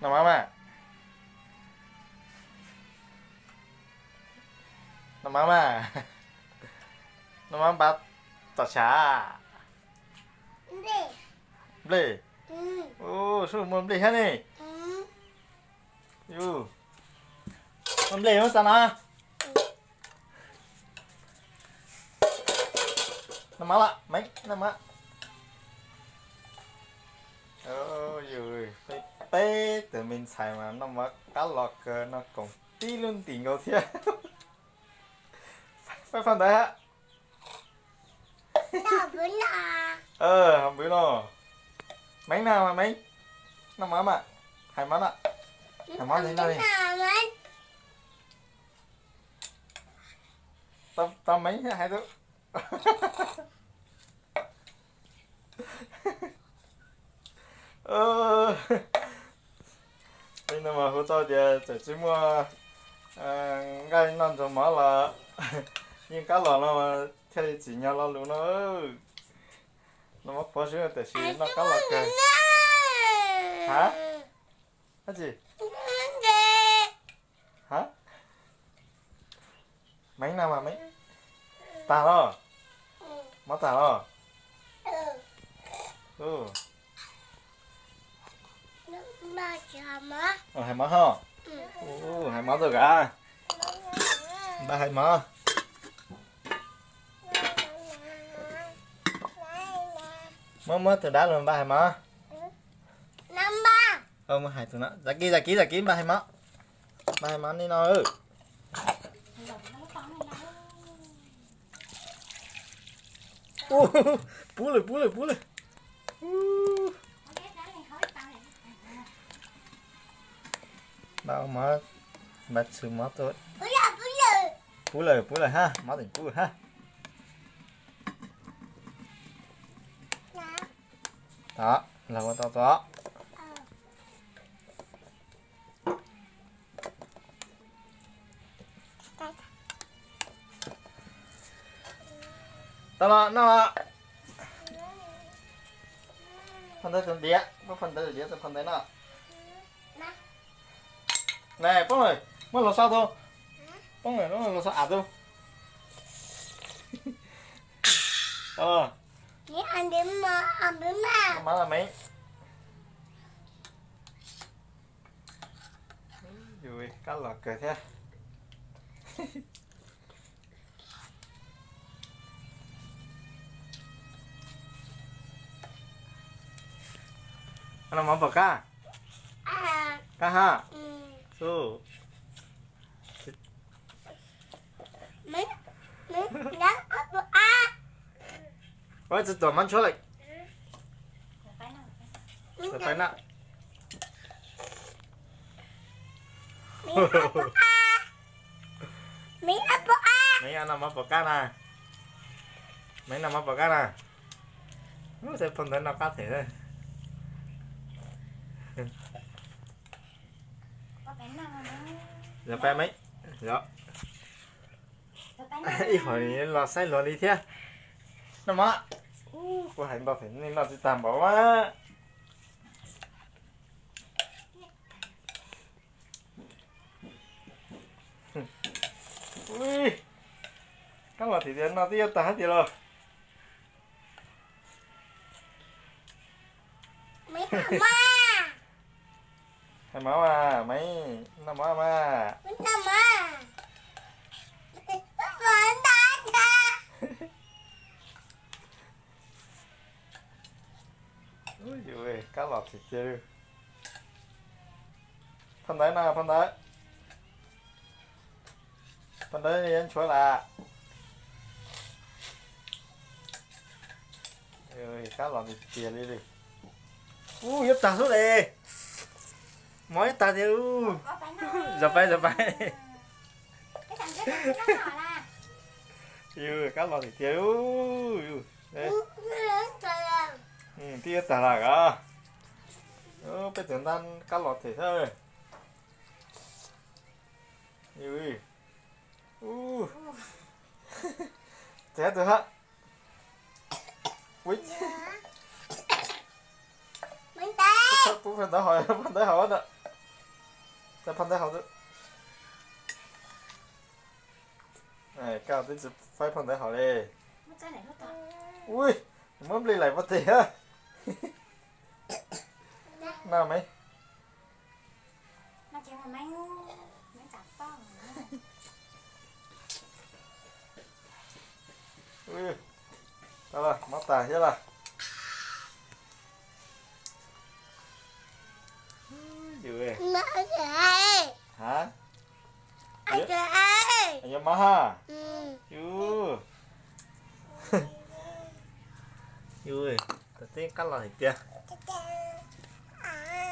Noj mov mas. Noj mov mas. Noj mov npaj tom tshav. Nplej. Ub, sub muaj nplej thiab ne. Muaj nplej muab tso no. Noj mov lawm, Meev, noj mov. Yus peb, peb tus me ntxhais mas noj mov qab los kawg, noj koom tib lub ntim nkaus thiab. Peb phaj ntawd hab. Ho npwv no. Meev no mas Meev. Noj mov mas. Hais mov no. Hais mov li no li. Tau Meev hais tau. Li no mas hu tau tias txawm tsis muaj nqaij noj ntxuag mov los yeej qab los no thiaj li tsim nyog lo lus no. Noj mov pov xwb tab sis noj qab los kawg. Ha? Dab tsi? Ha? Meev no mas Meev. Tag los? Mov tag los? Hais mov ho. Hais mov tau kav. Npaj hais mov. Muab, muab tus dab los npaj hais mov. Muab hais tus no, zam kiv, zam kiv, zam kiv, npaj hais mov. Npaj hais mov li no. Pub lawm, pub lawm, pub lawm. Npaj mov, npaj txhw mov tuaj. Pub lawm, pub lawm hab, mov teem pub hab. Tod, los ua tau tod. Tau los noj los. Phaj ntawv tus diav, muab phaj ntawv tus diav rau phaj ntawv noj. Na, poob lawm, muab los so tau. Poob lawm, los so av tau. Tau los. Mov los Meev. Yus kab los kawg thiab. Noj mov pom kab? Kab hab. Ua tsi tuam mov ntshuab lawm. Peb na. Meev noj mov pom kab na. Meev noj mov pom kab na. Ub, tej phau ntawv noj qab them. Yog peb Meev, yog ib hom los saib luag li thiab. Noj mov. Ub, kuv hais ntau them nej noj tsis tag npaum mas. Kab los tim tias no twb yuav tag hab tias los. Hais mov mas, Meev, noj mov mas. Kab los tim tiag li. Phau ntawv no, phau ntawv. Phau ntawv yuav ntshuav lawm. Kab los tiag tiag li li. Ub, yuav tag xwb li. Mov yuav tag tiag. Zov pais, zov pais. Kab los tiag tiag. Twb yuav tag lawm os. Peb tus ntab kab los them xwb. Txiav tus hab. Pub phau ntawv hauv, phau ntawv hauv na. Txaij phau ntawv haus. Koj twb tsis faib phau ntawv haus li. Ui, muab nplej laim pov tseg hab. Noj me. Mob tas thiab los. Yuav mob ha. Yus, yus, tam teb qab los hais tias.